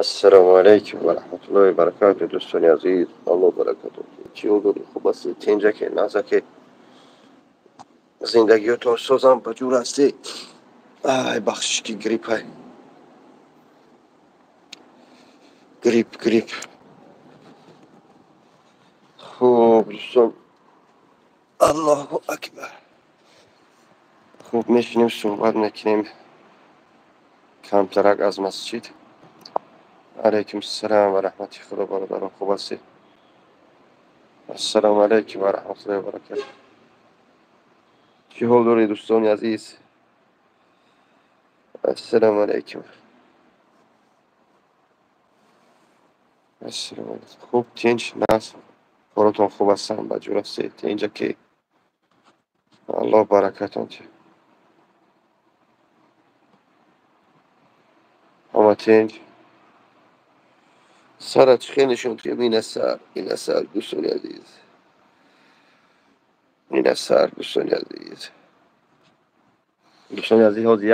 Ассалому алайкум ва раҳматуллоҳи ва баракатуҳ, дӯстони азиз, Аллоҳ баракатон. Чӣ ҳол доред? Хуб ҳастед? Тинҷаке, нағзаке? Зиндагиётон созам, ба ҷур ҳастед? Ай, бахшиш ки гриппай. Грипп, грипп. Хуб, дӯстон. Аллоҳу акбар. Хуб, мешинем, суҳбат мекунем. Камтарак аз масҷид. Алайкум ассалом ва раҳмати Худо, бародарон, хуб ҳастед? Ассалому алайкум ва раҳматуллоҳи ва баракатуҳ. Чӣ ҳол доред, дӯстони азиз? Ассалому алайкум. Ассалому алайкум. Хуб, тинч, нас. Коротон хуб ҳастанд, ба ҷур ҳастед? Инҷа ки Аллоҳ баракатон диҳад. Ҳама тинч. Сара чӣ хел нишон диҳем? Ина сар, ина сар, дӯстони азиз. Ина сар, дӯстони азиз. Дӯстони азиз, ҳозир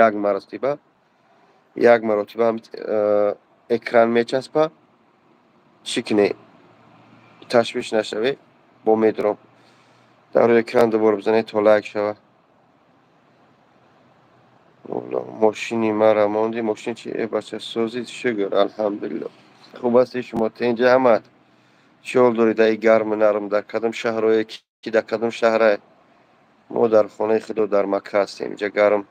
як маротиба экран мечаспа. Чӣ кунед? Ташвиш нашавед, бо медурам. Дар рӯи экран дубора бизанед то лайк шавад. Мошини мара монди, мошини чи? Э, бача, созид, шукр, алҳамдулиллоҳ. Хуб ҳастед шумо? Тинҷа ҳамат? Чӣ ҳол доред дар ин гарму нарм? Дар кадом шаҳрое ки дар кадом шаҳрае? Мо дар хонаи Худо дар Макка ҳастем. Инҷа гарм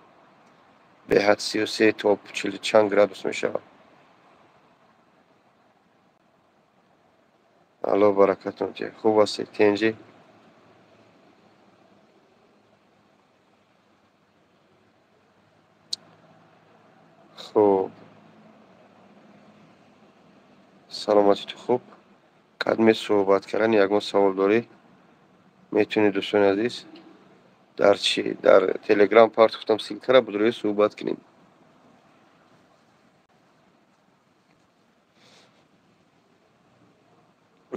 беҳад 33 то 40 чанд градус мешавад. Аллоҳ баракатон диҳад. Хуб ҳастед, тинҷӣ? Хуб. Саломатӣ ту хуб? Кадме суҳбат кардан ягон савол дорӣ? Метавонед, дӯстони азиз, дар чӣ? Дар Телеграм партохтам ссылкара, будрӯи суҳбат кунем.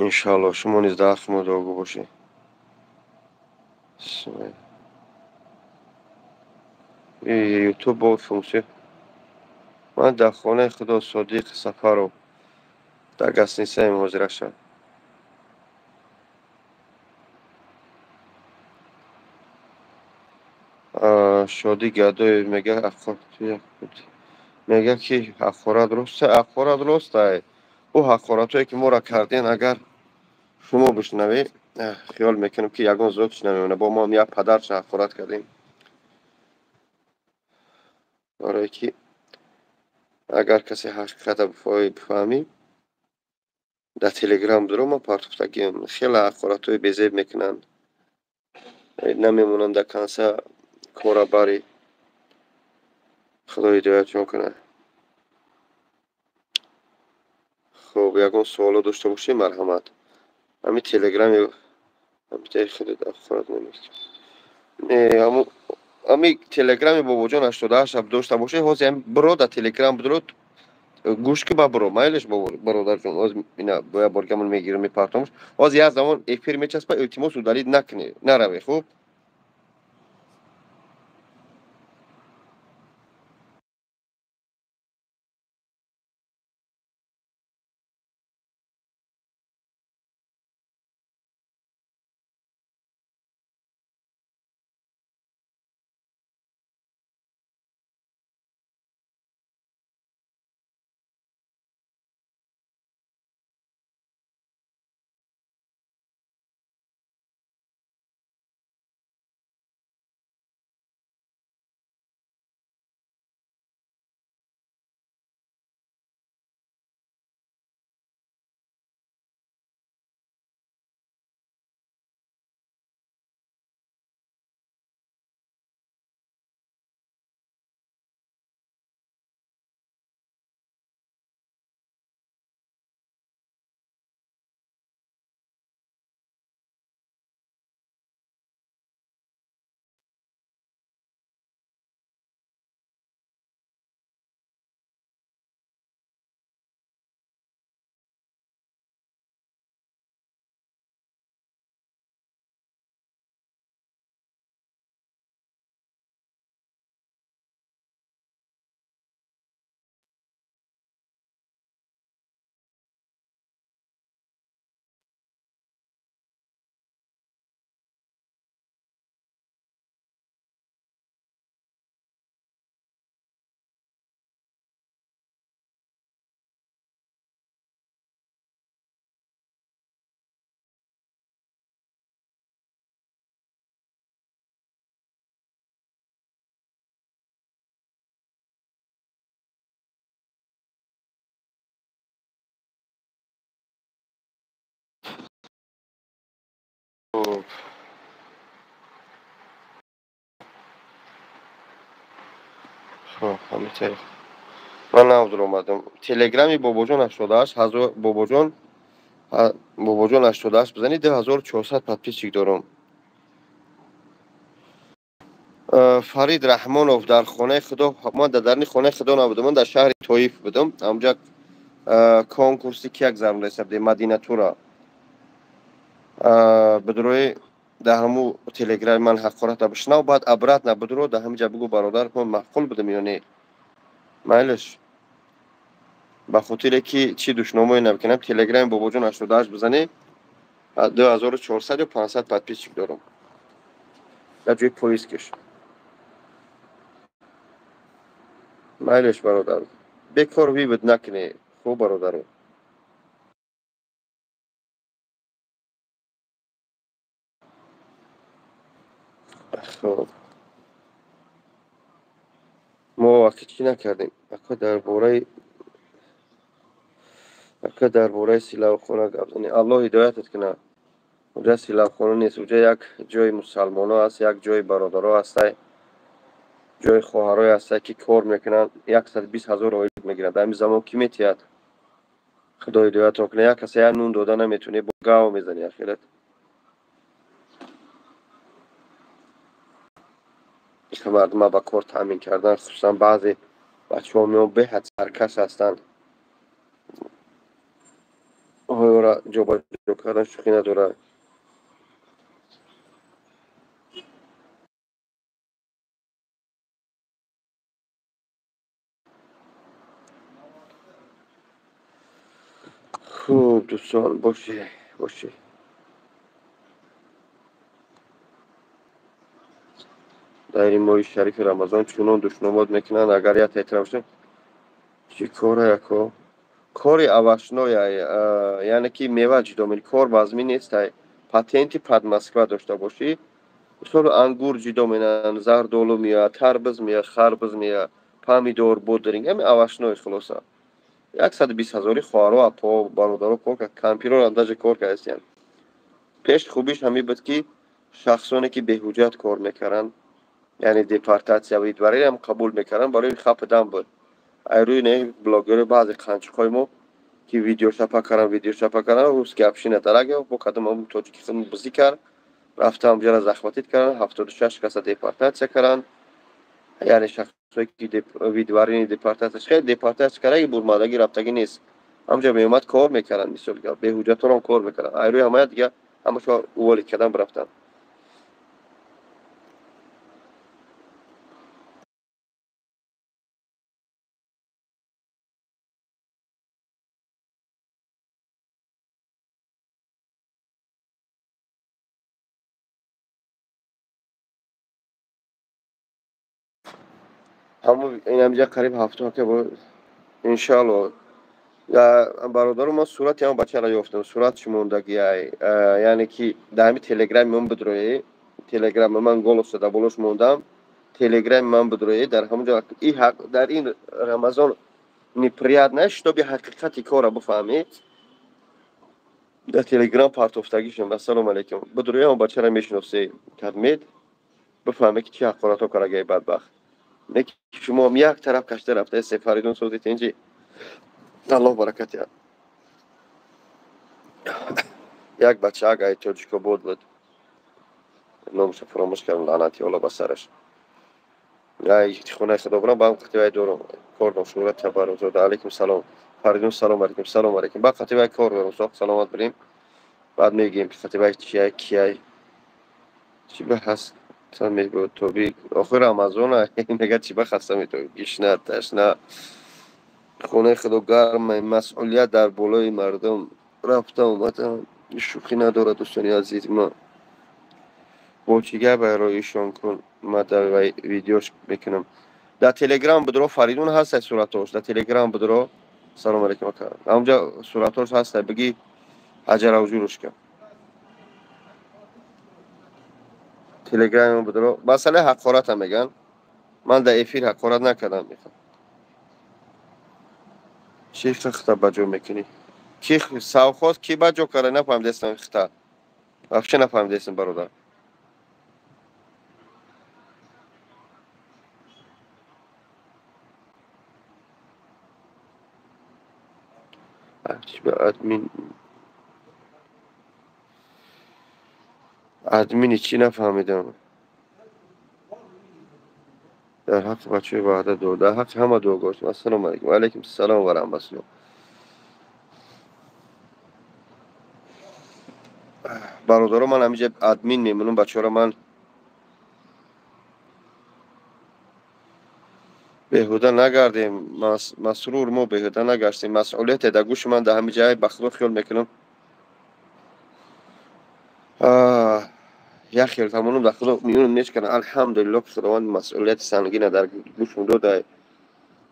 Иншааллоҳ, шумо низ дар ҳаққи мо дуогӯ бошед. Ютуб бо функсия. Ман дар хонаи Худо Содиқ Сафаров дар гостиницаи муҳозираша. Шодӣ Гадоев мега ки ҳақорат рост, ҳақорат рост ай. Ӯ ҳақоратҳое ки моро карден, агар шумо бишнавед, хиёл мекунам ки ягон зотш намемонад. Бо мо ҳам як падарша ҳақорат кардем. Барое ки агар касе ҳақиқата бифаҳмӣ, дар Телеграм дуро ман партофтагиам. Хеле ҳақоратҳои безеб мекунанд. Намемонанд дар канса кора бари. Худо ҳидоятшон кунад. Хуб, ягон суоло дошта бошед, марҳамат. Ҳамин Телеграми ҳақорат намекунад. Не, ҳамин Телеграми Бобоҷон 88 дошта бошед, ҳозир ҳам биро дар Телеграм бидро, гӯш ки ба биро, майлеш бародарҷон, ҳозир ина бо як бор гамон мегирам, мепартомаш. Ҳозир як замон эфир мечаспа, илтимос удалид накунед, наравед, хуб? Хоб, ҳамин тариқ. Ман навзур омадам. Телеграми Бобоҷон 88 ҳазор, Бобоҷон, Бобоҷон 88 бизанед, 2400 подписчик дорам. Фарид Раҳмонов дар хонаи Худо, ман дар дарни хонаи Худо набудам, ман дар шаҳри Тоиф будам. Ҳамҷа конкурси ки як зарм раиса будем, Мадинатура. Бидрои дар ҳаму телеграми ман ҳақората бишнав, баъд обратно бидро дар ҳамин ҷа бигӯ бародар, ман маъқул будам ё не. Майлиш. Ба хотире ки чӣ душномое набикунам, телеграми Бобоҷон 88 бизанед, 2400 ё 500 подписчик дорам. Дар ҷои поискаш. Майлиш бародар. Бекор вывод накунед. Хуб бародаро. Хуб. Мо вақти чӣ накардем? Ака дар бораи силавхона гап занед. Аллоҳ ҳидоятат кунад. Уҷа силавхона нест, уҷа як ҷои мусалмоно аст, як ҷои бародаро ҳастай, ҷои хоҳарое ҳастай, ки кор мекунанд, 120 000 оилик мегиранд. Дар ҳамин замон кӣ метиҳад? Худо ҳидоятон кунад. Як каса як нун дода наметавонӣ, бо гав мезанӣ ахират. Мардума ба кор таъмин кардан, хусусан баъзе бачаҳо меон беҳад саркаш ҳастанд. Оёра ҷобаҷо кардан шӯхӣ надорад. Хуб, дӯстон, бошед, бошед. Дар ин моҳи шарифи Рамазон чунон душномот мекунанд, агар як эҳтиром шавад. Чӣ кора яко? Кори овощной, яъне ки мева ҷудо мекунӣ, кор вазмин нестай. Патенти под Москва дошта бошӣ, мисол ангур ҷудо менанд, зардолу меояд, тарбуз меояд, харбуз меояд, помидор, бодринг, ҳамин овощной хулоса. 120 ҳазори хоҳаро, апо, бародаро кор кард, кампирорам даже кор кардастиянд. Пеш хубиш ҳамин буд, ки шахсоне ки беҳуҷҷат кор мекарданд, яъне депортатсия выдворениям қабул мекарданд, барои хападан буд. Ай рӯи не блогеры, баъзе қанчиқҳои мо ки видеошапа карданд, видеошапа карданд, русский община дарак бо кадом тоҷики бузӣ кард, рафта ҳамҷара захватить карданд, 76 каса депортатсия карданд. Яъне шахсое ки выдворение, депортатсия, хеле депортатсия кардаги, бурмадаги рафтагӣ нест, ҳамҷа меомад кор мекарданд, мисол беҳуҷҷаторам кор мекарданд. Ай рӯи ҳамая дига ҳамашо уволить кардан бирафтанд. Ҳамун инамҷа қариб ҳафтока бо иншоалло. Бародаро, ман сурати ҳамон бачаро ёфтам, суратш мондагиай, яъне ки дар ҳамин телеграми ман бидроe, телеграми ман голоса дар болош мондам, телеграми ман бидроe, дар ҳамон ҷо и ҳақ дар ин Рамазон неприятно, чтобы ҳақиқати корро бифаҳмед, дар телеграм партофтагишам. Ассалому алайкум. Бидроe, ҳамон бачаро мешиносӣ, кадмед бифаҳме, ки чӣ ҳақоратҳо кардагаи бадбахт. Не ки шумоам як тараф кашта рафтаест. Фаридун сози тинҷи, Аллоҳ баракат диҳад. Як бачаак ай Тоҷикобод буд, номаша фаромӯш кардам, лаънати Алло ба сараш. Ай хонаи худо бурам, баъд қати вай дорам кор дорам. Шӯҳрат Табаррукзода, алайкум салом. Фаридун, салом алайкум, салом алайкум. Баъд қати вай кор дорам, соқ саломат бирем, баъд мегӯем, ки қати вай чияй, кияй, чӣ ба ҳаст метоби. Охир Рамазона мега, чӣ ба хаста метоби, гишна ташна, хонаи худо гарма, масъулият дар болои мардум, рафта омада шӯхӣ надорад. Дӯстони азиз, ма бо чӣ гап роишон кун, ма дар видеош мекунам. Дар телеграм будро, Фаридун, ҳастай суратош дар телеграм, будро. Салом алейкум, ака. Ҳамҷа суратош ҳастай, бигӣ ҳаҷаравҷурушка телеграми будро. Масъалаи ҳақората меган, ман дар эфир ҳақорат накардам. Мехоҳам чӣ хита ба ҷо мекунӣ? Ки совхоз ки ба ҷо карда, нафаҳмидастам, хита вообще нафаҳмидастам, бародар. Админ админи чӣ нафаҳмидам. Дар ҳаққи бачаҳои ваъда дуо, дар ҳаққи ҳама дуо гоштем. Ассалому алайкум. Ва алайкум салом ва раҳматуллоҳ. Бародаро, ман ҳаминҷа админ мемонам, бачаҳоро ман беҳуда нагардем. Масрур, мо беҳуда нагаштем. Масъулияте дар гӯши ман дар ҳамин ҷай, ба худо хиёл мекунам. Як хел тамонам дар худо миёнам мешканам. Алҳамдулиллоҳ, ки Худованд масъулияти сангина дар гӯшам дода.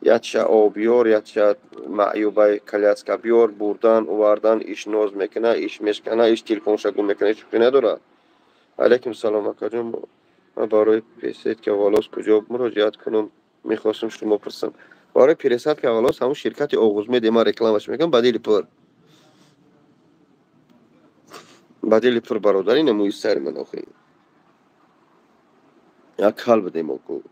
Якча обёр, якча маъюбаи коляска биёр, бурдан, овардан, иш ноз мекуна, иш мешкана, иш телефонша гум мекуна, иш шӯхӣ надорад. Алайкум салом, акаҷон. Ман барои пересадка волос куҷо муроҷиат кунам? Мехостам шумо пурсам. Барои пересадка волос ҳамун ширкати Оғузмед, ман рекламаш мекунам, ба дили пур. Ба дили пур, бародар, ина мӯи сари ман охи. Як ҳал бидем оку.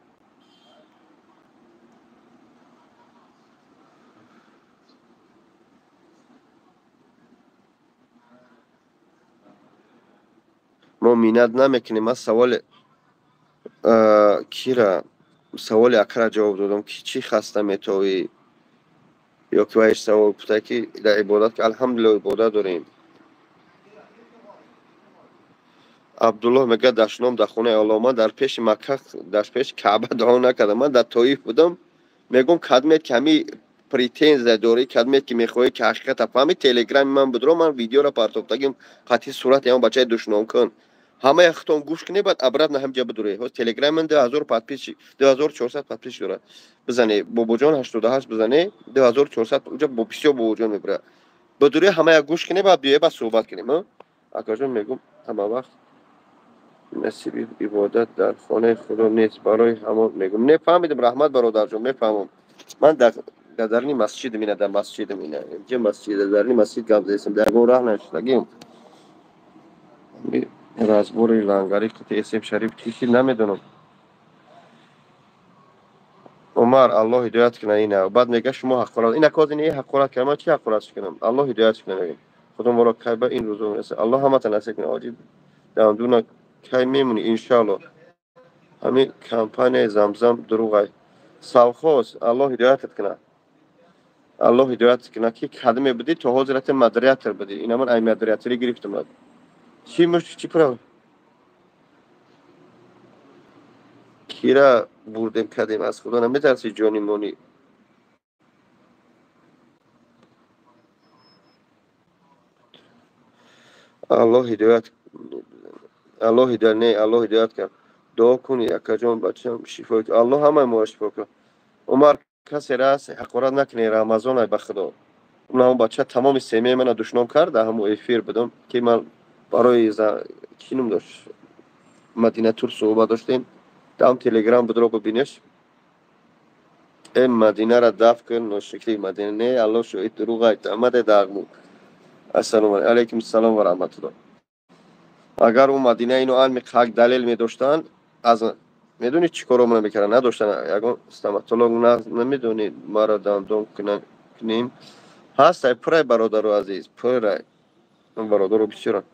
Мо миннат намекунем. Ман саволи кира, саволи акра ҷавоб додам, ки чӣ хаста метовӣ, ё ки вайш савол пута, ки дар ибодат, ки алҳамдулиллоҳ ибодат дорем. Абдуллоҳ мегӯяд, дашном дар хонаи Аллоҳ. Ман дар пеши Макка, дар пеши Каъба дуо накардам. Ман дар Тоиф будам. Мегӯм, кадмет ки ҳами претензия дорӣ, кадмет ки мехоҳӣ ки ҳақиқата фаҳмӣ, телеграми ман будро, ман видеоро партофтагим қатъи сурати ҳамон бачаи душномкун. Ҳамаи худтон гӯш кунед, баъд обратно ҳамҷа бидуред. Ҳоз телеграми ман 2000 подписчик, 2400 подписчик дорад. Бизане Бобоҷон 88 бизане, 2400 уҷа бо бисёр Бобоҷон мебурад. Бидуред, ҳамая гӯш кунед, баъд биёед, баъд суҳбат кунем. Акаҷон, мегӯм, ҳама вақт насиби ибодат дар хонаи Худо нест, барои ҳамон мегӯм. Не фаҳмидам, раҳмат бародарҷон, мефаҳмам. Ман дар дарни масҷидам, ина дар масҷидам, ина инҷа масҷид, дар дарни масҷид гап задем, дар ягон раҳ нашудагим. Разбори лангари қити эсем Шариф чӣ намедонам. Умар, Аллоҳ ҳидоят кунад ина. Баъд мега шумо ҳақорат. Ина коз ина ҳақорат кардам, ман чӣ ҳақорат кунам? Аллоҳ ҳидоят кунад мегӯям. Худо моро кай ба ин рӯзо мерасад. Аллоҳ ҳамата насиб кунад. Оҷиб дандуна кай мемонӣ иншааллоҳ. Ҳамин компанияи Замзам дурӯғай. Савхоз, Аллоҳ ҳидоятат кунад. Аллоҳ ҳидоятат кунад, ки кадме будӣ то ҳозирате модератор будӣ. Ина ман ай модераторӣ гирифтам. Чӣ муш, чӣ прав? Кира бурдем кардем, аз Худо наметарсӣ ҷони монӣ. Аллоҳ ҳидоят, Аллоҳ ҳидоят, не, Аллоҳ ҳидоят кард. Дуо кунӣ, акаҷон, бачам шифо. Аллоҳ ҳамаи моро шифо кунад. Умар, касе раст ҳақорат накунӣ, Рамазон ай, ба Худо. Ҳамон бача тамоми семияи мана душном кард, дар ҳамон эфир будам, ки ман барои чӣ ном дошт, Мадина Тур суҳбат доштем. Там телеграм будро, бибинеш. Э, Мадинара даф кун, ношукри Мадина. Не, Аллоҳ шоҳид, дурӯғ айт. Амаде дағму. Ассалому алайкум салом ва раҳматуллоҳ. Агар ӯ Мадина ино алми ҳақ далел медоштанд, аз медонӣ чӣ коро мекарданд? Надоштанд ягон стоматолог, намедонӣ маро дандон кунем. Ҳаст, пурай бародару азиз, пурай бародару бисёранд.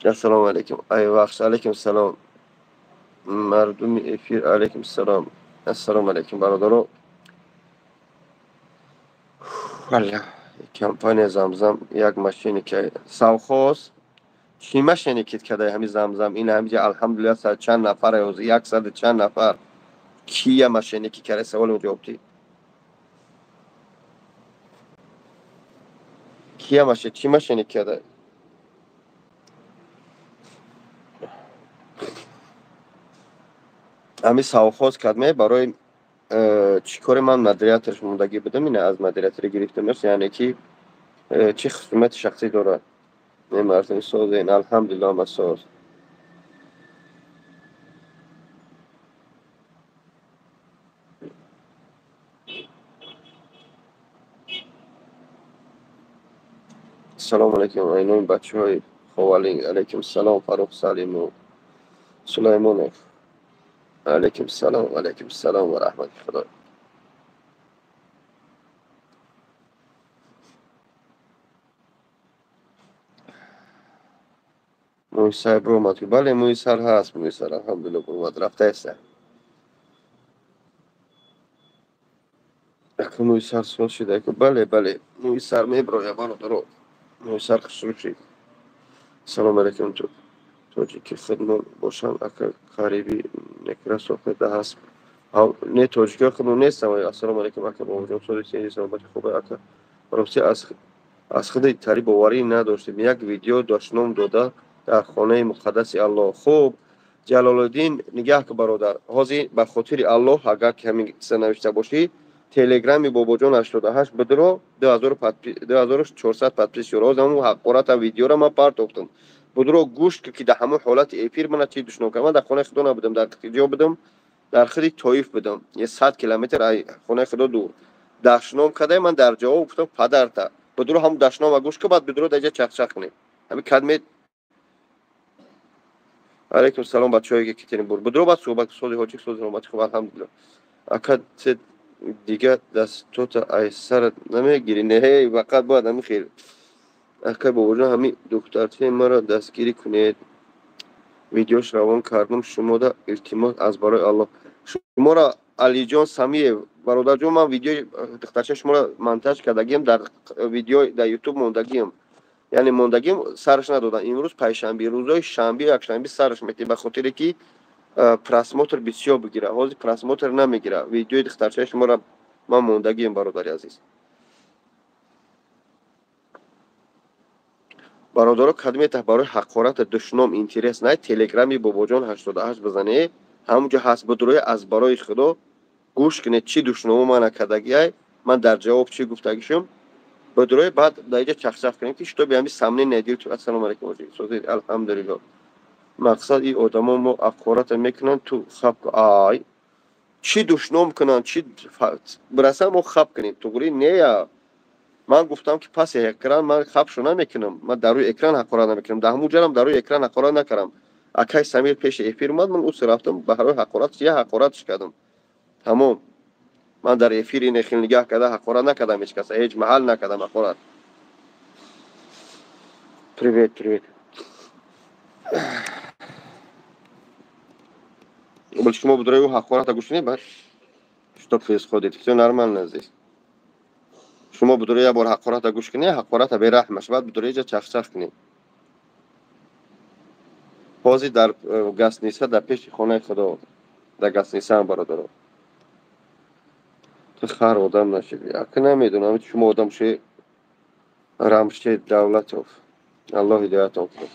Ассалому алайкум. Ай вақт, алайкум салом. Мардуми эфир, алайкум салом. Ассалому алайкум, бародаро. Компания Замзам як машине ки совхоз чӣ машине ки кадай ҳами Замзам, ин ҳамиҷа алҳамдулиллаҳ сад чанд нафар, яксаду чанд нафар кия машине ки карда, саволам ҷавоб дид. Кия машин, чӣ машине када? Ҳами совхоз кадме барои чӣ кори ман модераторш мондагӣ будам, ина аз модераторӣ гирифтамаш, яъне ки чӣ хусумати шахсӣ дорад. Не, мардуми созен, алҳамдулиллаҳ, ма соз. Ассалому алайкум, айноми бачаҳои Ховалинг. Алайкум салом, Фарух Салимов, Сулаймонов. Алайкум салом, алайкум салом ва раҳмати Худо. Мӯи сар биромад. Бале, мӯи сар ҳаст, мӯи сар алҳамдулилла биромад, рафтаеста. Ака мӯи сар соз шуда. Бале, бале, мӯи сар мебирояд, бародаро. Мӯи сар хушрӯ шид. Салом алейкум, тоҷики худмон бошанд, ака қариби Некрасов ҳаст. Не, тоҷикиҳо худмон нестам. Ассалому алейкум, ака бобоҷон, соли сенҷи саломати хубе, ака. Рости аз худи тари боварӣ надоштем. Як видео дашном дода дар хонаи муқаддаси Аллоҳ. Хуб, Ҷалолиддин, нигаҳ ку бародар. Ҳозир ба хотири Аллоҳ агар ки ҳамин чиза навишта бошӣ, телеграми бобоҷон 88 бидро 2400 подписчик. Ҳозир ҳамун ҳақората видеора ман партофтам. Будро гӯш ки дар ҳамон ҳолати эфир мана чи душном кардам. Ман дар хонаи худо набудам, дар ҷо будам, дар худи Тоиф будам. 100 километр аз хонаи худо дур. Дашном кардам, ман дар ҷавоб гуфтам падарта. Будро ҳамун дашнома гӯш ку, баъд будро дар ҷа чақчақ кунем. Ҳамин кадме. Алейкум салом, бачаҳое ки Екатеринбург. Будро баъд суҳбат сози ҳоҷик, сози ҳурмати хуб, алҳамдулилла. Ака дига дастота ай сарат намегирӣ? Не, фақат бояд ҳамин хел. Ака бобоҷон, ҳамин духтарчаи маро дастгирӣ кунед. Видеош равон кардам шумода, илтимос аз барои Аллоҳ. Шуморо Алиҷон Самиев, бародарҷон, ман видеои духтарчаи шуморо монтаж кардагиам, дар видео дар YouTube мондагиам. Яъне мондагиам сараш надодам. Имрӯз панҷшанбе, рӯзҳои шанбе якшанбе сараш метем, ба хотире ки просмотр бисёр бигира. Ҳозир просмотр намегира. Видеои духтарчаи шуморо ман мондагиам, бародари азиз. Бародаро, кадмета барои ҳақората душном интерес най, телеграми бобоҷон 88 бизане, ҳамунҷо ҳаст. Будрои аз барои худо гӯш кунед чӣ душномо мана кардагиай, ман дар ҷавоб чӣ гуфтагишум. Будрои баъд дар инҷа чақчақ кунем ки шутоби ҳами сомнение дил. Ассалому алейкум, ҳоҷи. Алҳамдулилло. Мақсад ин одамо мо ҳақората мекунанд, ту хаб ай чӣ душном кунанд, чӣ бираса мо хаб кунем. Туғри нея. Ман гуфтам ки паси экран ман хабшо намекунам. Ман дар рӯи экран ҳақорат намекунам. Дар ҳамун ҷарам дар рӯи экран ҳақорат накардам. Акай Самир пеши эфир омад, ман ӯ рафтам ба рӯи ҳақорат, я ҳақоратш кардам. Тамом. Ман дар эфир ин хел нигаҳ карда ҳақорат накардам ҳеҷ каса, ҳеҷ маҳал накардам ҳақорат. Привет, привет. Бо шумо будрои ҳақората гӯш кунед, баъд что происходит? Всё нормально здесь. Шумо будрои як бор ҳақората гӯш кунед, ҳақората бераҳмаш, баъд будрои ҷа чақчақ кунед. Ҳозир дар гастниса, дар пеши хонаи худо, дар гастнисаам, бародаро. Ту хар одам нашиди. Ака намедонам, шумо одам ши Рамшед Давлатов. Аллоҳ ҳидоятон кунад.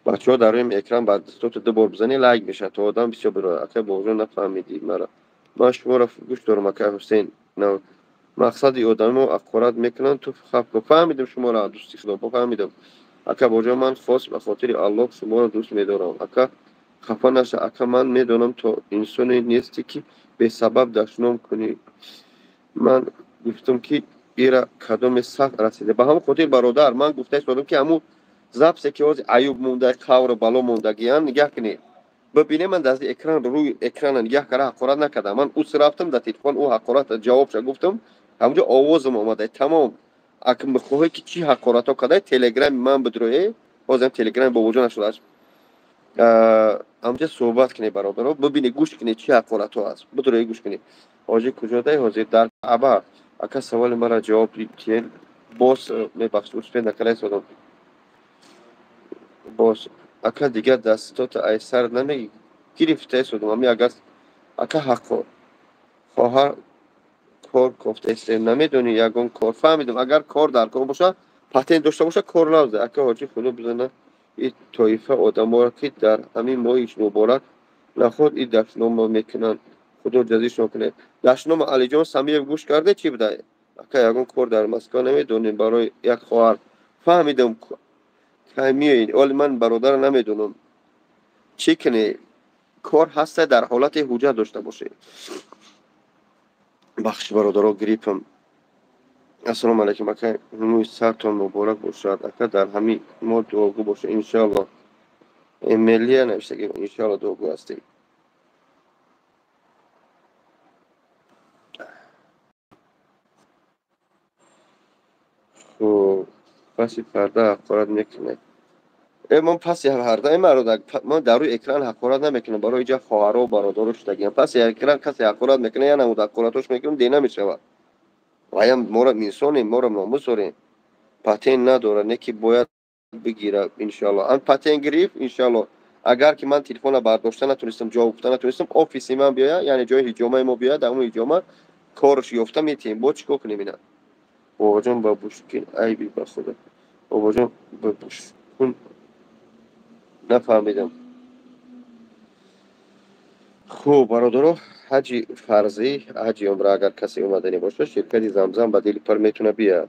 Бачаҳо, дар рӯи экран ба дастото ду бор бизанӣ, лайк мешавад, то одам бисёр бирояд. Ака бобоҷон, нафаҳмидӣ мара. Ман шуморо гӯш дорам, ака Ҳусейн. Мақсади одамо ҳақорат мекунанд, ту хаб кун. Фаҳмидам шуморо, дӯсти худо, фаҳмидам. Ака бобоҷон, ман хос ба хотири Аллоҳ шуморо дӯст медорам. Ака хафа наша, ака, ман медонам то инсоне нестӣ ки бесабаб дашном кунӣ. Ман гуфтам ки ира кадоме сахт расида. Ба ҳамон хотир, бародар, ман гуфта истодам ки ҳамун записе ки ҳозир Аюб монда, қавру бало мондагиам, нигаҳ кунед. Бибинед, ман дар экран, рӯи экрана нигаҳ карда ҳақорат накардам. Ман ус рафтам дар телефон, ӯ ҳақорат ҷавобша гуфтам, ҳамунҷо овозам омада. Тамом. Ака мехоҳед ки чӣ ҳақоратҳо карда, телеграми ман бидроед, ҳозир телеграми бобоҷон нашудааст. Ҳамунҷо суҳбат кунед, бародаро, бибинед, гӯш кунед чӣ ҳақоратҳо ҳаст. Бидроед, гӯш кунед. Ҳоҷӣ куҷо дай? Ҳозир дар Каъба. Ака саволи маро ҷавоб диҳед. Боз мебахшед, успед накарда истодам. Боз ака дигар дастота ай сар намегирӣ, гирифта истодам. Ҳамин агар ака ҳаққо хоҳар кор кофта истем, намедонӣ ягон кор. Фаҳмидам, агар кор дар кор боша, патент дошта боша, кор навза. Ака ҳоҷӣ, худо бизана ин тоифа одаморо ки дар ҳамин моҳи муборак наход ин дашнома мекунанд, худо ҷазишон кунад. Дашнома Алиҷон Самиев гӯш карде чӣ буда? Ака ягон кор дар Москва намедонем барои як хоҳар. Фаҳмидам, кай меоед? Оли ман бародарро намедонам. Чӣ кунед? Кор ҳаста дар ҳолати ҳуҷҷат дошта бошед. Бахши бародаро, гриппам. Ассалому алайкум, ака, мӯи сартон муборак бошад. Ака дар ҳамин мо дуогӯ бошед, иншоаллоҳ. Эмелия навиштаги, иншоаллоҳ дуогӯ ҳастем. Хуб, паси парда ҳақорат мекунед. Ман паси ҳарда ман дар рӯи экран ҳақорат намекунам, барои иҷа хоҳаро бародаро шудагиам. Паси экран касе ҳақорат мекунад, я намуд ҳақоратош мекунам, де намешавад. Ваям мора инсонем, мора номус дорем. Патент надорад, не ки бояд бигирад, иншоалло. Ан патент гирифт, иншоалло. Агар ки ман телефонро бардошта натунистам, ҷавоб гуфта натунистам, офиси ман биёяд, яъне ҷои ҳиҷомаи мо биёяд, дар он ҳиҷома корш ёфта метиҳем. Бо чӣ кор кунем ина? Бобоҷон ба бушкин айби ба худо. Бобоҷон ба бушкун нафаҳмидам. Хуб, бародаро, ҳаҷи фарзӣ, ҳаҷи умра агар касе омаданӣ бошад, ширкати Замзам ба дили пар метавонад биёяд.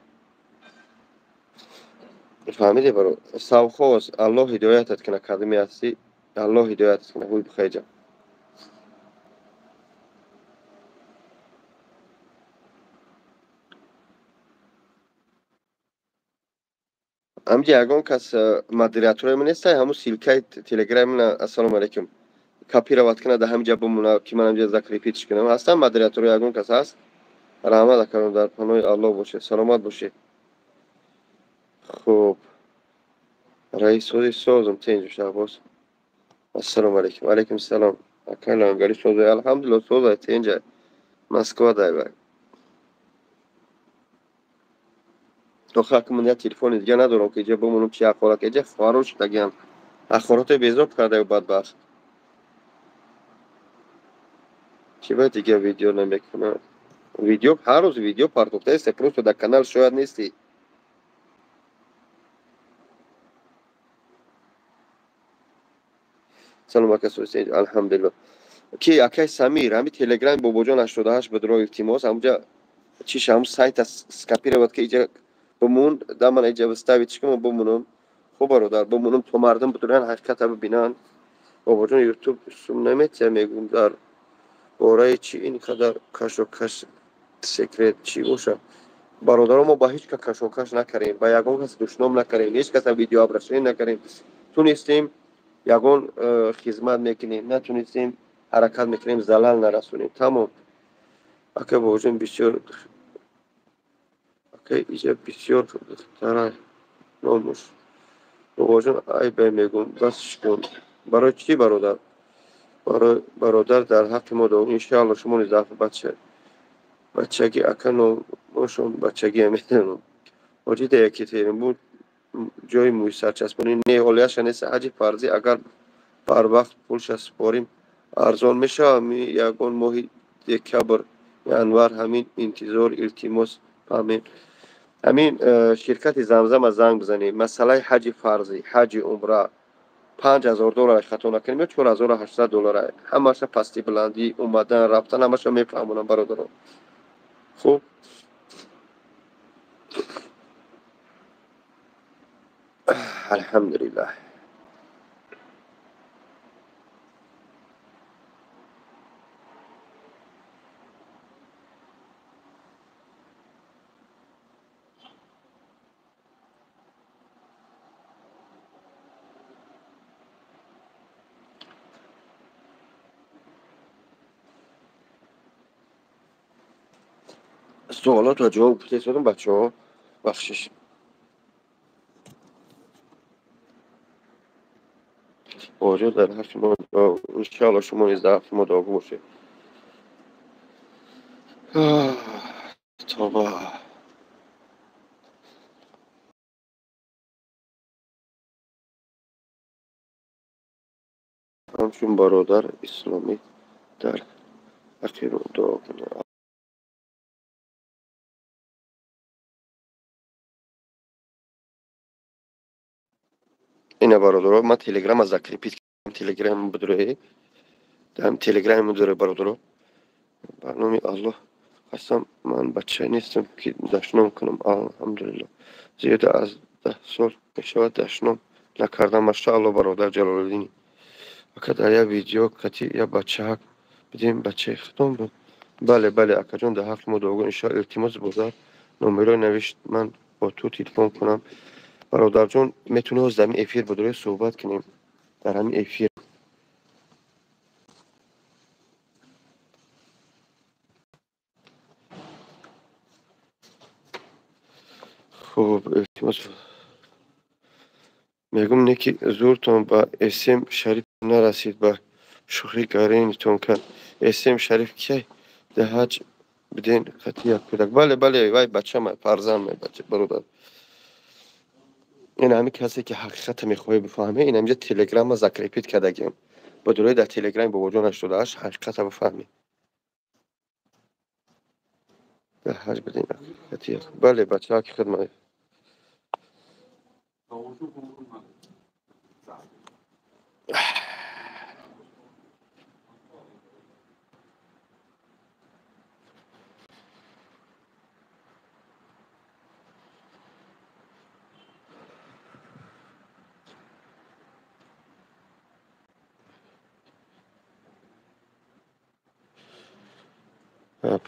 Фаҳмидӣ, баро? Савхоз, Аллоҳ ҳидоятат кунад, кадоме ҳастӣ, Аллоҳ ҳидоятат кунад. Ҳуй бихайҷа. Ҳамҷа ягон кас модераторои ман нестай, ҳамун ссылкаи телеграмина, ассалому алайкум, копировать кунад, дар ҳамин ҷа бимона, ки ман ҳамҷа закрепитш кунам. Ҳастан модераторои ягон кас ҳаст? Раҳмат акарон, дар паноҳи Аллоҳ бошед, саломат бошед. Хуб, раис сози созам, тенҷу Шаҳбоз. Ассалому алайкум. Алайкум салом. Акай лангари созай, алҳамдулиллоҳ созай, тенҷай. Москва дай вай. Охир ака ман як телефони дига надорам, ки иҷа бимонам, чи ҳақорат, иҷа хоҳаро шудагиам. Ҳақорате безор кардаю бадбахт. Чи ба дига видео намекунад? Видео ҳар рӯз видео партофтаест, просто дар канал шояд нестӣ. Салом ака Сусен, алҳамдулиллоҳ. Ки акай Самир, ҳами Телеграм Бобоҷон 88 бидро илтимос, ҳамҷа чиш ҳам сайта скопировать ки иҷа бимон, да ман иҷа вставить кунам бимонам. Хуб бародар, бимонам то мардум бидуран ҳақиқата бибинанд. Бобоҷон YouTube сум наметия мегӯм дар бораи чи ин қадар кашокаш секрет чӣ боша? Бародаро, мо ба ҳеҷ кас кашокаш накардем, ба ягон кас душном накардем, ҳеҷ каса видеообращение накардем. Тунистем ягон хизмат мекунем, натунистем ҳаракат мекунем, залал нарасонем. Тамом. Ака Бобоҷон бисёр ака иҷа бисёр духтара номуш. Бобоҷон айбе мегӯм, бас кун. Барои чӣ бародар? Барои бародар дар ҳаққи мо дуо. Иншоалло шумо низ дар бача бачагӣ ака номошон бачагӣ медонам. Ҳоҷи да Екатеринбург ҷои мӯи сарчаспонӣ не, ҳолияша нест. Ҳаҷи фарзӣ агар барвақт пулша супорим арзон мешавад. Ягон моҳи декабр, январ ҳамин интизор, илтимос фаҳмем. Ҳамин ширкати Замзама занг бизанед. Масъалаи ҳаҷи фарзӣ, ҳаҷи умра 5000 доллар хато накунем ё 4800 доллар. Ҳамаша пасти баландӣ, омадан, рафтан ҳамаша мефаҳмонам бародарон. Хуб, алҳамдулиллаҳ. Суолот ва ҷавоб гуфтаистодам бачаҳо, бахшиш. Бобоҷон дар ҳаққи мо иншоалло шумо низ дар ҳаққи мо дуогӯ бошед. Тоба. Ҳамчун бародар исломӣ дар ҳаққи мо дуо кунед. Ина бародаро, ман телеграма закрепить кардам, телеграм бидуред. Дар телеграм бидуред бародаро. Ба номи Аллоҳ қасам, ман бача нестам ки дашном кунам. Алҳамдулиллоҳ. Зиёда аз 10 сол мешавад дашном накардам. Машааллоҳ бародар Ҷалолиддин. Ака дар як видео кати як бачаак бидем, бачаи худом буд. Бале, бале, акаҷон, дар ҳаққи мо дуогӯ. Иншоалло илтимос бозар номеро навишт, ман бо ту телефон кунам. Бародарҷон, метавонӣ ҳозир дар ҳамин эфир бидуред суҳбат кунем. Дар ҳамин эфир. Хуб, илтимос. Мегум не ки зӯртон ба Эсем Шариф нарасид, ба шӯхӣ гаринитон кард. Эсем Шариф кияй? Да ҳаҷ биден қати як кӯдак. Бале, бале, вай бачама, фарзанд бача, бародар. Ин ҳамин касе ки ҳақиқата мехоҳӣ бифаҳме, ин ҳаминҷа телеграмма закрепить кардагиам. Ба дурои дар телеграми бобоҷон 88 ҳақиқата бифаҳмӣ. Да ҳаҷ биден қати як. Бале, бача ҳақиқат ма.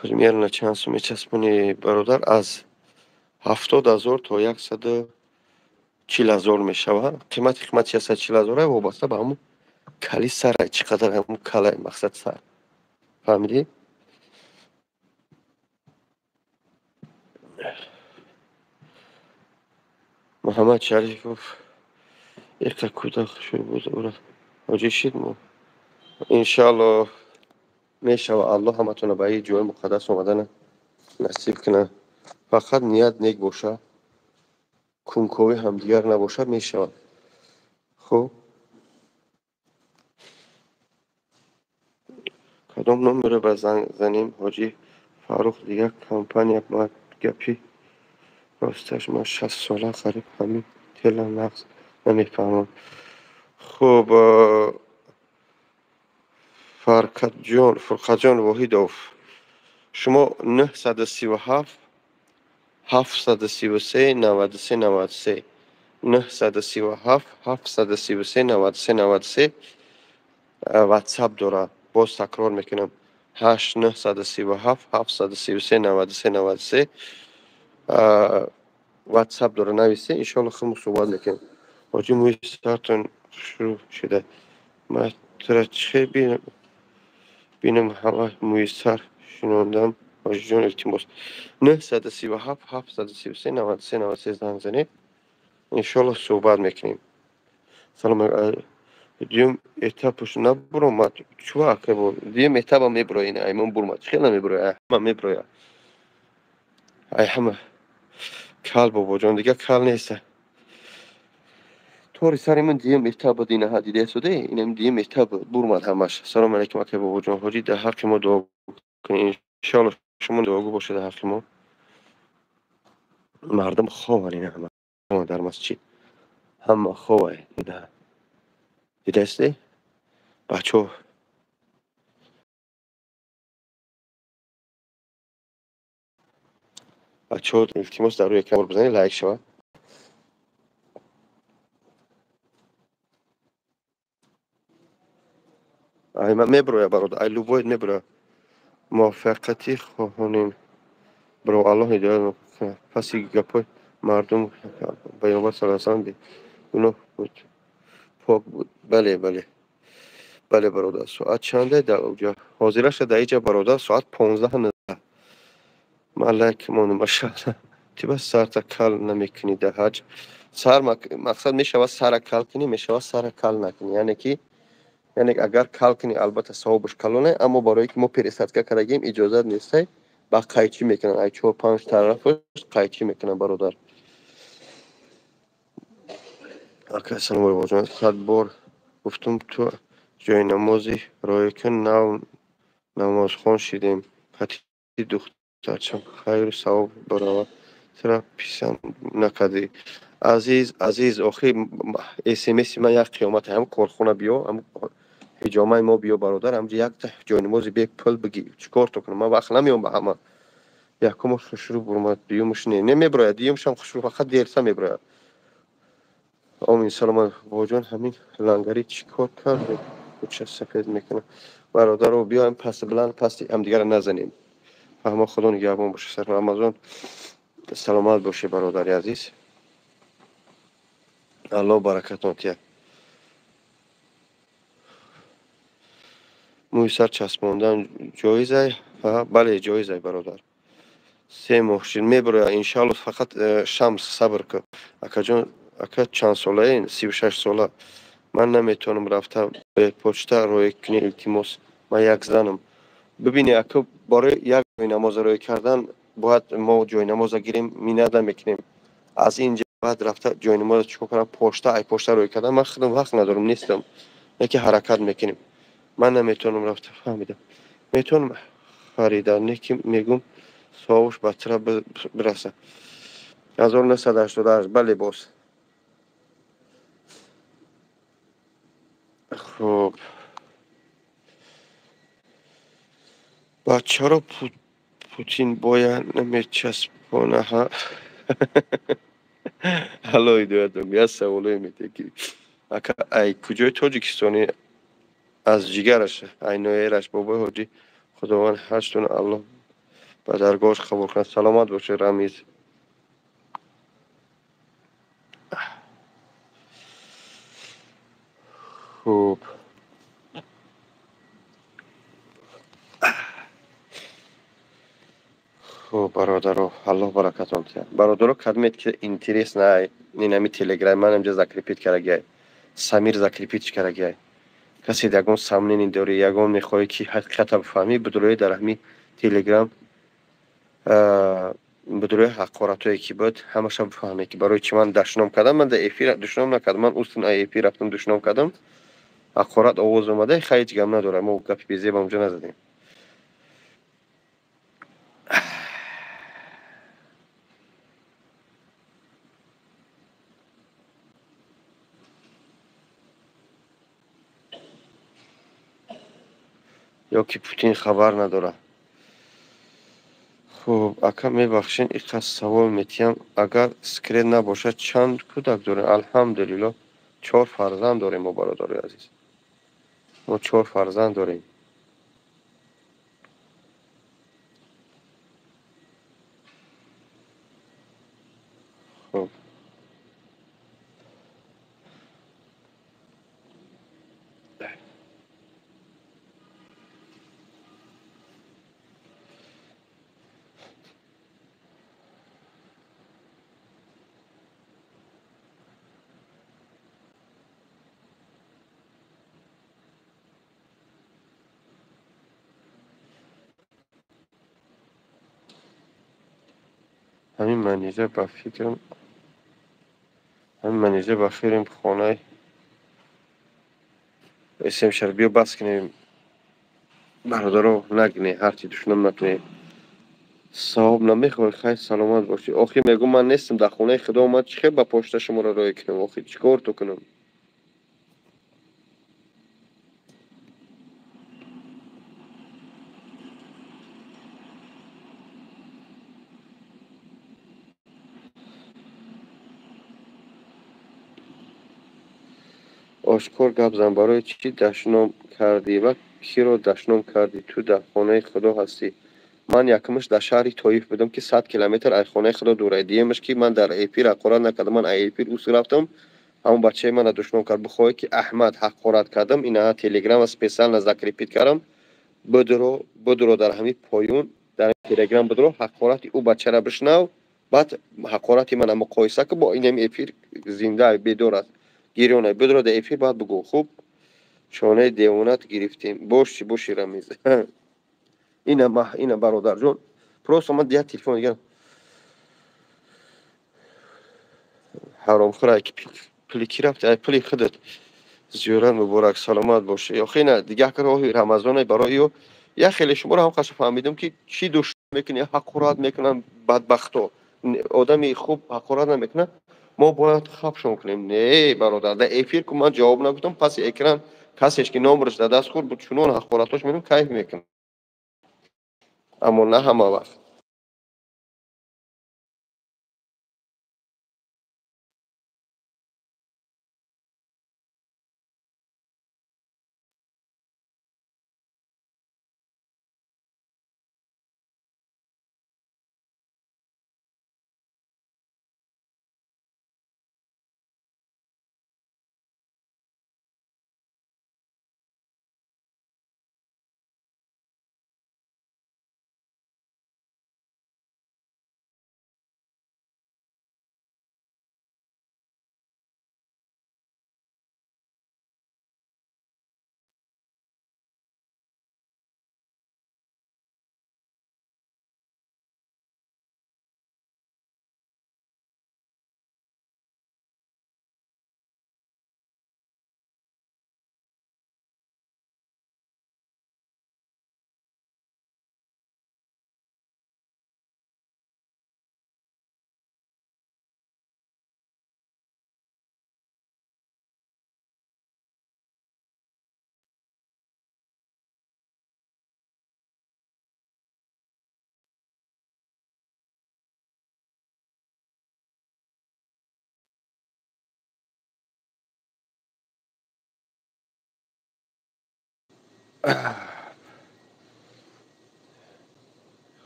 Примерно чанд сум мечаспонӣ, бародар? Аз 70 000 то 140 000 мешавад. Қимати 140 000 вобаста ба ҳамун кали сарай, чӣ қадар ҳамун калай, мақсад сар. Фаҳмидӣ? Муҳаммад Шарифов иқа кӯдак хушрӯ буд, ура ҳоҷӣ шид мо. Иншааллоҳ мешава, Аллоҳ ҳаматона ба ин ҷои муқаддас омадана насиб кунад. Фақат ният нек боша, кунковӣ ҳамдигар набошад, мешавад. Хуб, кадом номеро ба занг занем, ҳоҷӣ Фаррух? Дигар компания ма гапи росташ, ман 60-сола, қариб ҳамин тела нағз намефаҳмам. Хуб, Фаркатҷон, Фурқатҷон Воҳидов, шумо 937 733 93 93, 937 733 93 93 ватсап дорад. Боз такрор мекунам: 8 937 733 93 93 ватсап дора. Нависе, иншоалло худмо суҳбат мекунем. Ҳоҷӣ, мӯи сартон хушрӯ шуда. Ман тура чӣ бинам, ҳама мӯи сар шинондам. Ҳоҷиҷон, илтимос, 937 733 93 93 занг занед, иншоалло суҳбат мекунем. Салом. Дуюм этапаш набуромад чува, акабо? Дуюм этапа мебуроя, ин аймон бурмад. Чӣ хел намебуроя? Ҳама мебуроя. Ай ҳама кал, бобоҷон, дигар кал неста. Тори сари ман дуюм этап буд, инаҳа дидесуде, инам дуюм этап бурмад ҳамаш. Салому алайкум, акай бобоҷон. Ҳоҷӣ, дар ҳаққи мо дуо кунед. Иншоалло шумо дуогӯ бошед дар ҳаққи мо. Мардум хован, ина ҳама дар масҷид ҳама ховай. Ина дидасте, бачаҳо. Бачаҳо, илтимос, дар рӯи экран бизанед, лайк шавад. Ай меброя, бародар, ай любой меброя. Муваффақиятӣ хоҳонем, бро, Аллоҳ ҳидоят кунад. Паси гапҳои мардум Паёмбар саллаллоҳу алайҳи васаллам бегуноҳ буд, пок буд. Бале, бале, бале, бародар. Соат чанде дар оҷа ҳозираша? Дар иҷа, бародар, соат 15:19. Ман лайк мондам, машаалло. Ти бас сарта кал намекунӣ дар ҳаҷ? Сар мақсад мешавад сара кал кунӣ, мешавад сара кал накунӣ. Яъне ки, яъне агар кал кунӣ, албатта савобаш калоне, аммо барое ки мо пересадка кардагем, иҷозат нестай. Ба қайчӣ мекунанд, ай чор панҷ тарафаш қайчӣ мекунанд, бародар. Ака, салому алайкум. 100 бор гуфтум, ту ҷои намози роя кун, нав намозхон шидем қати духтарчам, хайру савоб барава, тура писанд накардӣ. Азиз, азиз, охи смси ман як қиёмат. Ҳам корхона биё, ҳам ҳиҷомаи мо биё, бародар, ҳамҷа якта ҷойнамози бепул бигӣ. Чӣ кор то кунам? Ман вақт намеём ба ҳама. Якумаш хушрӯ бурмад, дуюмаш не, немеброяд, дуюмашам хушрӯ, фақат дерса меброяд. Омин. Саломат, бобоҷон. Ҳамин лангарӣ чӣ кор кард? Куча сафед мекунад. Бародаро, биёем паст, баланд пасти ҳамдигарро назанем. Фаҳмо, Худо нигаҳбон боша. Сар Рамазон саломат бошӣ, бародари азиз, Аллоҳ баракатон тиҳад. Мӯи сар часпондан ҷоизай? Бале, ҷоизай, бародар. 3 моҳ шид, мебироя, иншаалло, фақат шамс сабр кун, акаҷон. Ака, чанд солаен? 36 сола. Ман наметавонам рафта почта роя кунӣ, илтимос. Ман як занам. Бибини, ака, барои як ҷойнамоза роя кардан бояд мо ҷойнамоза гирем, минада мекунем. Аз ин ҷа баъд рафта ҷойнамоза чикор кунам, почта, ай почта роя кардан ман худам вақт надорам, нестам. Яке ҳаракат мекунем. Ман наметавонам рафта, фаҳмидам. Метавонам харида, не ки мегум савобаш ба тира бираса. 1988, бале боз. Хуб. Баъд чаро Путин бояд намечаспона ҳа? Алло ҳидоятон, як саволое метиҳе ки ака, ай куҷои Тоҷикистони, аз ҷигараш, ай ноҳияраш, бобои ҳоҷӣ, Худованд ҳаҷтон Аллоҳ ба даргоҳаш қабул кунад. Саломат бошед, Рамиз. Хуб. Хуб, бародаро, Аллоҳ баракатон диҳад. Бародаро, кадмет ки интерес на инами Телеграм ман инҷа закрепить карагиай. Самир закрепить карагиай. Касе ягон сомнение дорӣ, ягон мехоҳӣ ки ҳақиқата бифаҳмӣ, бидурӯи дар ҳами Телеграм, бидурӯи ҳақоратое ки буд, ҳамаша бифаҳмед ки барои чӣ ман дашном кардам. Ман дар эфир душном накардам, ман устун ай эфир рафтам душном кардам. Ҳақорат овоз омада, хай ҳеҷ гап надорад, мо гапи безеба онҷо назадем. Ё ки Путин хабар надорад. Хуб, ака, мебахшед, ин қадр савол метиҳам, агар секрет набошад, чанд кӯдак дорем? Алҳамдулиллоҳ, 4 фарзанд дорем мо, бародарои азиз. Мо 4 фарзанд дорем. Хуб. Ҳамин манижа ба фикрам, ҳамин манижа ба фирм хонаи СМ шар биё бас кунем. Бародаро, нагне, ҳарчи душман накунем. Савоб намехоҳӣ, хай саломат бошӣ. Охи мегӯм, ман нестам дар хонаи Худо, ман чӣ хел ба почта шуморо роя кунам? Охи чӣ кор ту кунам? Ошкор гап зан, барои чӣ дашном кардӣ ва киро дашном кардӣ? Ту дар хонаи Худо ҳастӣ. Ман якумаш дар шаҳри Тоиф будам, ки 100 километр аз хонаи Худо дур. Дуюмаш ки ман дар эфир ҳақорат накардам, ман аз эфир ус рафтам, ҳамон бачаи мана душном кард. Бихоҳӣ ки Аҳмад ҳақорат кардам, ина Телеграма специально закрепить кардам. Бидро, бидро дар ҳамин поён, дар Телеграм бидро, ҳақорати ӯ бачара бишнав, баъд ҳақорати мана муқоиса кун бо инами эфир зинда бедор аст. Гирёна бидро дар эфир, баъд бигӯ. Хуб, шонаи девонат гирифтем. Боши, боши, Рамиз. Ина ма, ина бародарҷон. Просто ман як телефон дигар ҳаромхӯра ки пули ки рафти, ай пули худат. Зиёрат муборак, саломат бошӣ. Охи ина дигар роҳи Рамазоне барои ё як хеле шуморо ҳам қаша фаҳмидам ки чӣ душман мекунӣ, ҳақорат мекунанд бадбахто. Одами хуб ҳақорат намекунад. Мо бояд хабшон кунем. Не, бародар, дар эфир ку ман ҷавоб нагуфтам, паси экран касеш ки номраш дар даст хӯрд, чунон ҳақоратош менам, кайф мекунам. Аммо на ҳама вақт.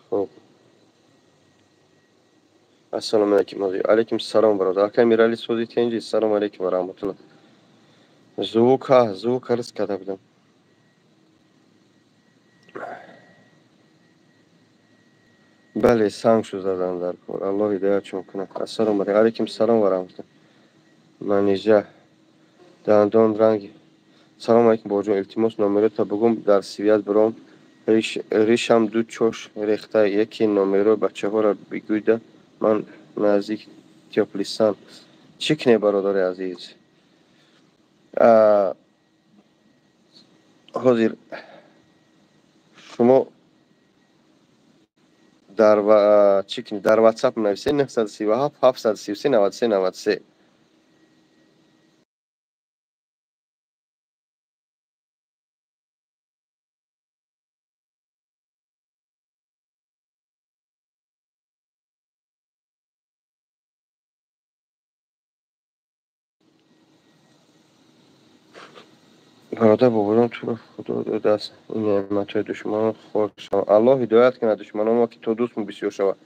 Хуб, ассалому алайкум. Алайкум салом, бародар. Ака Мирали, сози, тенҷи. Салому алайкум ва раҳматулло. Звука, звука рис карда будам. Бале, санг шуд, задан дар кор. Аллоҳ ҳидоятшон кунад. Ассалому алайкум. Алайкум салом ва раҳматулло. Манижа дандон ранги. Салому алайкум, бобоҷон, илтимос, номерота бугум, дар связь биром. Ришам ду чош рехта, яке номерои бачаҳоро бигӯйда, ман наздик Тёплисан. Чӣ кунем, бародари азиз? Ҳозир шумо дар чӣ кунед, дар WhatsApp нависед 937 733 93 93. Бародар, бобоҷон, туро худо додааст ин неъматҳои, душманон хор шаванд. Аллоҳ ҳидоят кунад душманон мо, ки то дӯстмо бисёр шавад.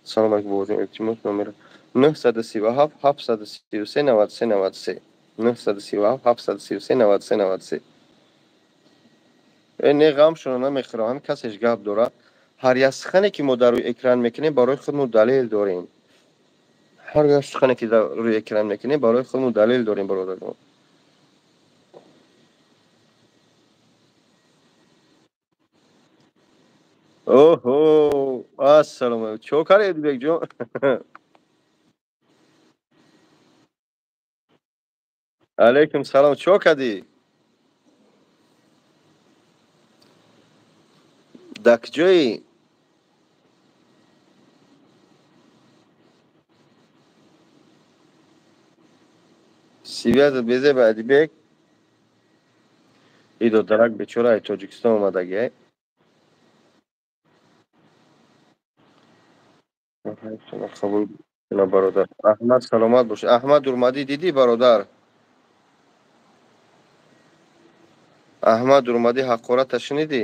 Салом алайкум, бобоҷон, илтимос, номера 937 733 93 93, 937 733 93 93. Э, не, ғамшона намехӯрам, ҳамин касеш гап дорад. Ҳар як сухане ки мо дар рӯи экран мекунем, барои худмо далел дорем. Ҳар як сухане ки дар рӯи экран мекунем, барои худмо далел дорем, бародарҷон. Оҳо, ассалому алайкум, чо кардед, бекҷон? Алайкум салом, чо кардӣ? Дар куҷоӣ? Связат безеба, Адибек. И додарак бечора ай Тоҷикистон омадагӣ. Қабул кунад, бародар Аҳмад, саломат бош. Аҳмад Урмадӣ, дидӣ, бародар? Аҳмад Урмадӣ ҳақората шунидӣ?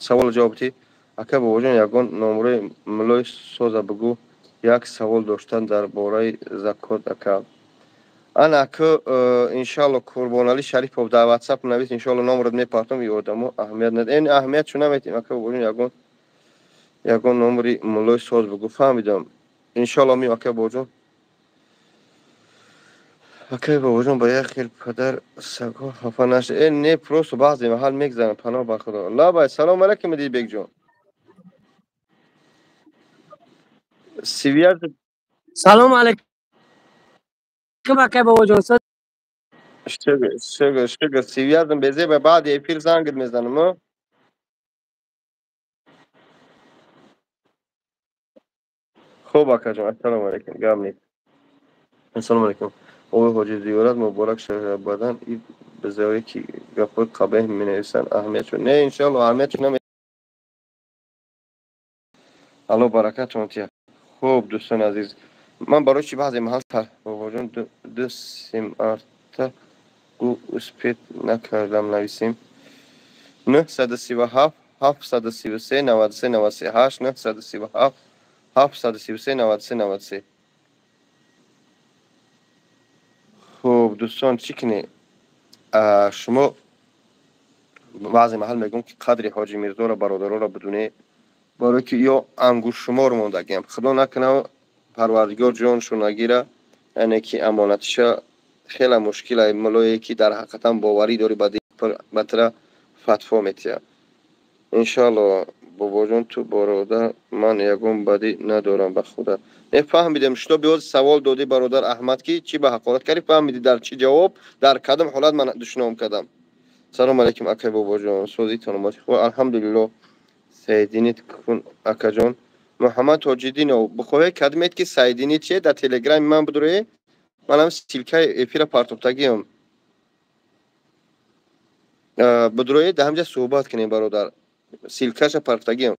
Саволу ҷавобтӣ. Ака бобоҷон, ягон номрои мулои соза бугӯ. Як савол доштан дар бораи закот, ака. Ана аку, иншалло, Қурбоналӣ Шарипов, дар WhatsApp навис, иншалло, номрат мепартом. И одамо аҳамият над, эн аҳамиятшо наметем. Ака бобоҷон, ягон номри мулои соз бугӯ. Фаҳмидам, иншалло, ми, ака бобоҷон. Акай бобоҷон, ба як хел падар сагҳо хафа нашед. Э, не, просто баъзе маҳал мегзарам, паноҳ ба худо. Лабай, салому алайкум, Дибекҷон. Связь. Салому алайкум, акай бобоҷон. Шукр, шукр, шукр. Связам безеба, баъди эфир зангит мезанам. Хуб, акаҷон, ассалому алайкум, гап нест. Ассалому алайкум, овои ҳоҷи, зиёрат муборак шавад. Баъдан и безаве ки гапҳои қабеҳ менависанд, аҳамиятшо не, иншоалло, аҳамиятшо наме. Алло баракатон тия. Хуб, дӯстони азиз, ман барои чи баъзе маҳал, бобоҷон, ду симарта гу успеть накардам нависем. 937 733 93 93, 8 937 733 93 93. Хуб, дӯстон, чӣ кунед шумо? Баъзе маҳал мегӯм, ки қадри ҳоҷи Мирзоро, бародароро бидуне, барое ки ё ангуштшумор мондагиам. Худо накуна, парвардигор ҷоншо нагира, яъне ки амонатиша хеле мушкил. Ай мулое ки дар ҳақиқатан боварӣ дорӣ, ба тира фатво метиҳад. Иншоалло, бобоҷон, ту бародар, ман ягон бадӣ надорам ба худа. Не, фаҳмидем, шуто биёз савол додӣ, бародар Аҳмад, ки чӣ ба ҳақорат кардӣ, фаҳмидӣ дар чӣ ҷавоб, дар кадом ҳолат ман душном кардам. Салому алайкум, акай бобоҷон, созитон хуб? Алҳамдулилло. Соединить кун, акаҷон. Муҳаммад Тоҷиддинов, бихоҳед кадмед ки соединить чие, дар телеграми ман бидуред, манам ссылкаи эфира партофтагиам. Бидуроед, дар ҳамҷа суҳбат кунем, бародар, ссылкаша партофтагиам.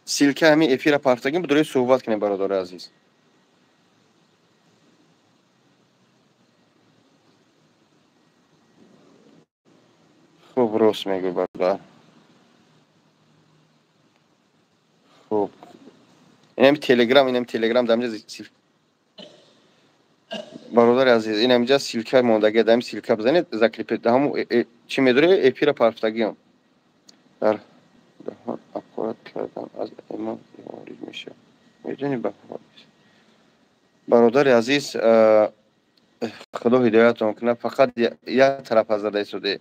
Ссылка ҳамин эфира партагим, бидуред суҳбат кунем, бародари азиз. Хуб, рост мегӯй, бародар. Хуб, инами Телеграм, инами Телеграм дамҷа, бародари азиз, инамиҷа ссылка мондагия, дами ссылка бизанед, закрепить ҳаму чӣ медорӣ, эфира партагиам. Дар даҳон аппарат кардан аз имон ворид мешавад, медонӣ? Ба бародари азиз, Худо ҳидоятон кунад. Фақат як тараф зада истоде.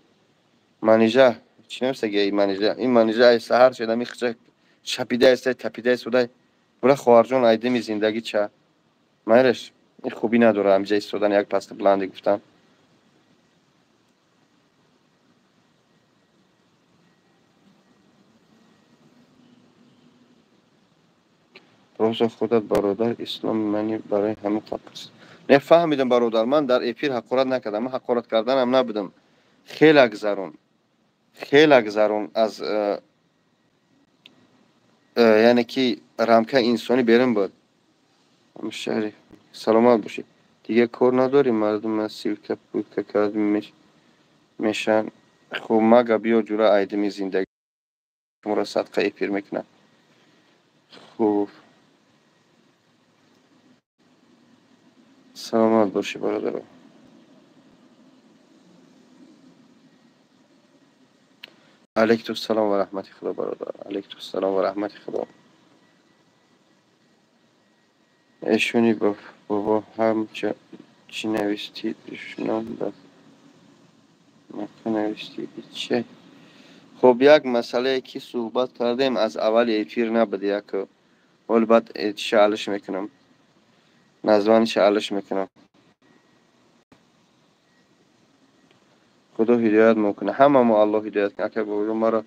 Манижа чӣ намесаги? Манижа, ин Манижа ай саҳар шуда михча шапида иста, тапида истода. Бура, хоҳарҷон, айдими зиндагӣ ча майреш, ин хубӣ надора ҳамиҷа истодан, як пасти буланде гуфтан. Розо худат, бародар, исломи мани барои ҳамин қапурс. Не фаҳмидам, бародар, ман дар эфир ҳақорат накардам, ман ҳақорат карданам набудам. Хеле гузарон, хеле гузарон аз яъне ки рамка инсонӣ берун буд. Шаҳри саломат бошед. Дига кор надорӣ, мардум ссылка пулка кард мешан. Хуб, мага биё, ҷура, айдими зиндагӣ шуморо садқа эфир мекунам. Хуб, саломат бошӣ, бародаро. Алайкум салом ва раҳмати Худо, бародар, алайкум салом ва раҳмати Худо. Эшони бобо ҳам чӣ навистӣ? Душном ба мака навистӣ че? Хуб, як масъалае ки суҳбат кардем, аз аввали эфир набуд, як ҳол баъд чиша алиш мекунам, названиша алиш мекунам. Худо ҳидоят мекунад ҳама мо, Аллоҳ ҳидоят кунад. Ака бобоҷон, маро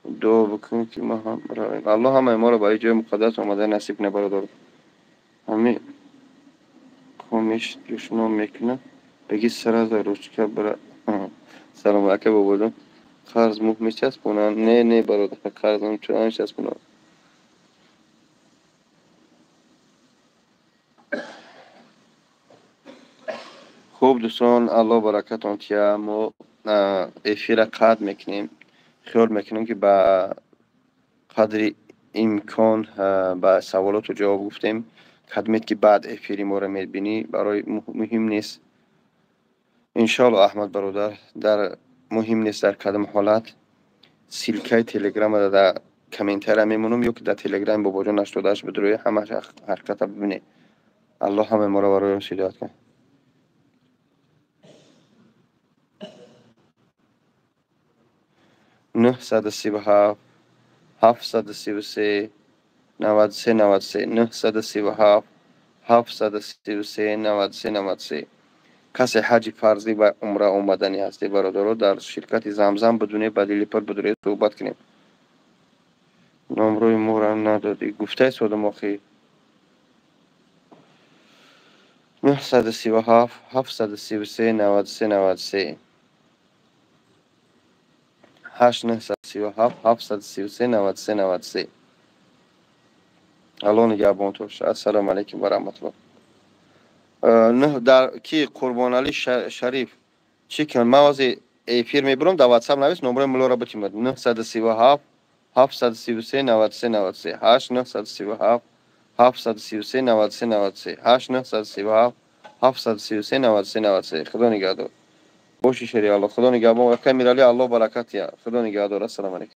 дуо бикун, ки мо ҳам равем. Аллоҳ ҳамаи моро ба ин ҷои муқаддас омада насиб кунад, бародар. Ҳами комиш душном мекунад, беги сразу ручка бира. Салом, ака бобоҷон, қарз муҳ мечаспонанд? Не, не, бародар, қарз чуна мечаспонанд. Хуб, дӯстон, Аллоҳ баракатон тия. Мо эфира қатъ мекунем. Хиёл мекунем, ки ба қадри имкон ба саволоту ҷавоб гуфтем. Кадмед ки баъд эфири моро мебинӣ, барои муҳим нест, иншоалло. Аҳмад бародар, дар муҳим нест, дар кадом ҳолат ссылкаи Телеграма дар комментария мемонам ё ки дар Телеграми бобоҷон 88 бидурӯи, ҳамаш ҳақиқата бибинед. Аллоҳ ҳамаи моро барои ҳидоят кунад. 937 733 93 93, 937 733 93 93. Касе ҳаҷи фарзӣ ва умра омаданӣ ҳастед, бародаро, дар ширкати Замзам бидуне, ба дили пур бидуред, суҳбат кунем. Номрои моро надодӣ, гуфтаи содам охи. 937 733 93 93, 8 937 733 93 93. Аллоҳ нигаҳбонтон бошад. Ассалому алайкум ва раҳматуллоҳ. Дар ки Қурбоналӣ Шариф чӣ кун? Ман ҳозир эфир мебурам, дар Ватсап навис, номрои муллоро битимад. 937 733 93 93, 8 937 733 93 93, 8 937 733 93 93. Худо нигаҳдор боши, шери Аллоҳ. Худо нигаҳбон, акай Миралӣ, Аллоҳ баракат тия. Худо нигаҳдор, ассалому алайкум.